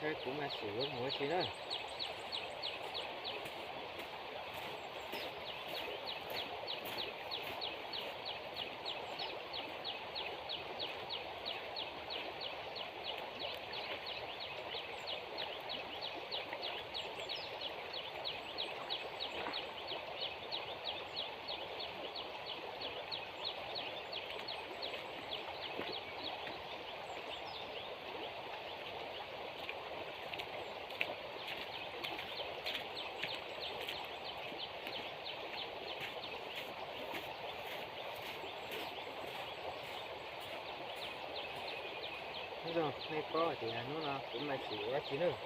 Kuv mam sim yuav mus ua si na. Hnub no nej paub tias hnub no kuv mam sim ua tsi nawb,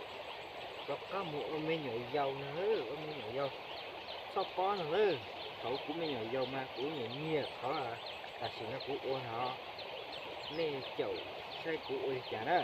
rov qab mus ua me nyuam yaus na, ua me nyuam yaus. Txhob pob no lawm, thaum kuv me nyuam yaus mas kuv nyiam nyiam qhov tam sim no kuv ua no, nej caum saib kuv ua li cas na.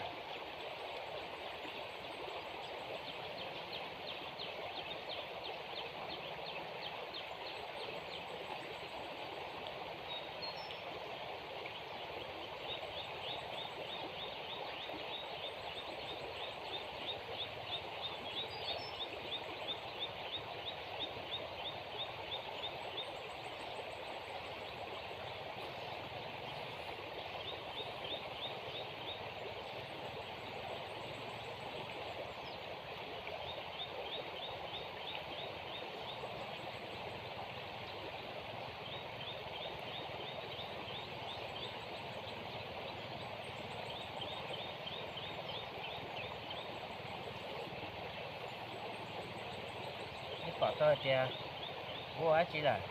Nej pom tau hais tias kuv ua dab tsi lawm?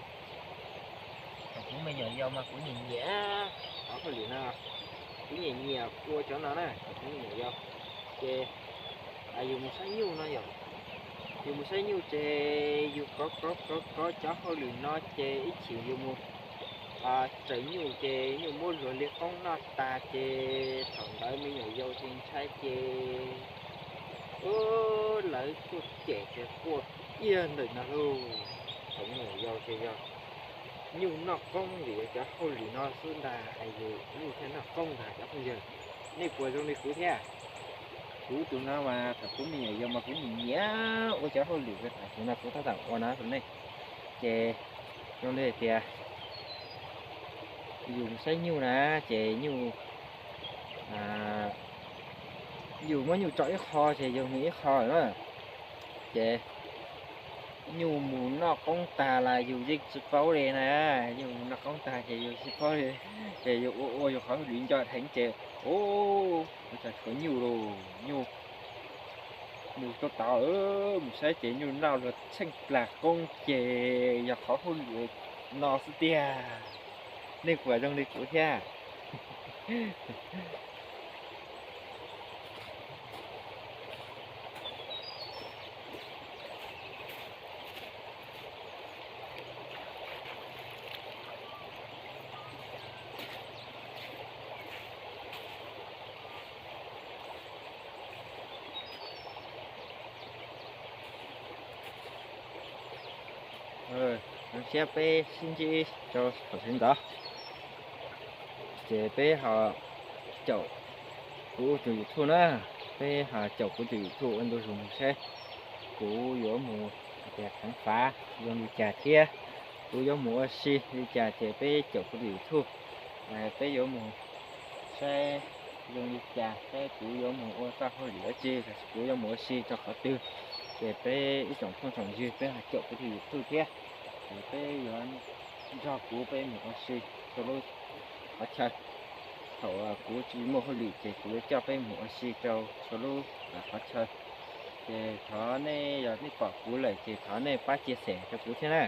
Thaum kuv me nyuam yaus mas kuv nyiam nyiam qhov hauj lwm no, kuv nyiam nyiam ua cov no na thaum kuv me nyuam yaus. Ces yus mus saib nyuj no yom, yus mus saib nyuj ces yus kov kov kov kov cov hauj lwm no ces ib chim yus mus tsaws nyuj ces nyuj muab luag li qoob noj tas ces thaum ntawd me nyuam yaus ces ntshai ces, ub, lawv kuj cem ces quaj iab ntawm no lauj. Thaum me nyuam yaus ces yog nyuj noj qoob vim yog cov hauj lwm no xwb ntag, es yus nyuj thiaj noj qoob ntag cov phooj ywg. Nej puas zoo li kuv thiab? Kuv tus no mas thaum kuv me nyuam yaus mas kuv nyiam nyiam ua cov hauj lwm tam sim no kuv tab tom ua no rau nej. Ces zoo li hais tias yus mus saib nyuj na, ces nyuj, yus muab nyuj tso ib qho ces yus mus ib qho na. Ces nyuj mus noj qoob tag los yus yeej tsis paub li na. Nyuj mus noj qoob tag ces yus tsis paub li, ces yus ua ua yus qhov hauj lwm nco dheev ces, ub, ua cas tshuav nyuj lauj, nyuj mus tau tod, mus saib ces nyuj noj luag tsheej plag qoob ces yog qhov hauj lwm no xwb tiag. Nej puas zoo li kuv thiab? Zoo siab peb sib ntsib rau thaum sawv ntxov. Ces peb ho caum kuv tus YouTube na, peb ho caum kuv tus YouTube ua ntu zus mus saib kuv yuav mus hais tias khám phá zoo li cas thiab kuv yuav mus ua si li cas ces peb caum kuv tus YouTube, peb yuav mus saib zoo li cas, saib kuv yuav mus ua txoj hauj lwm dab tsi, kuv yuav mus ua si rau qhov twg. Ces peb ib tsoom phooj tsoom ywg peb ho caum kuv tus YouTube thiab, ces peb yuav nrog kuv peb mus ua si rau lub qhov chaw. Thaum kuv tsis muaj hauj lwm ces kuv yuav coj peb mus ua si rau txhua lub qhov chaw. Ces thov nej, yog nej pom kuv lawm ces thov nej pab chia sẻ rau kuv thiab na.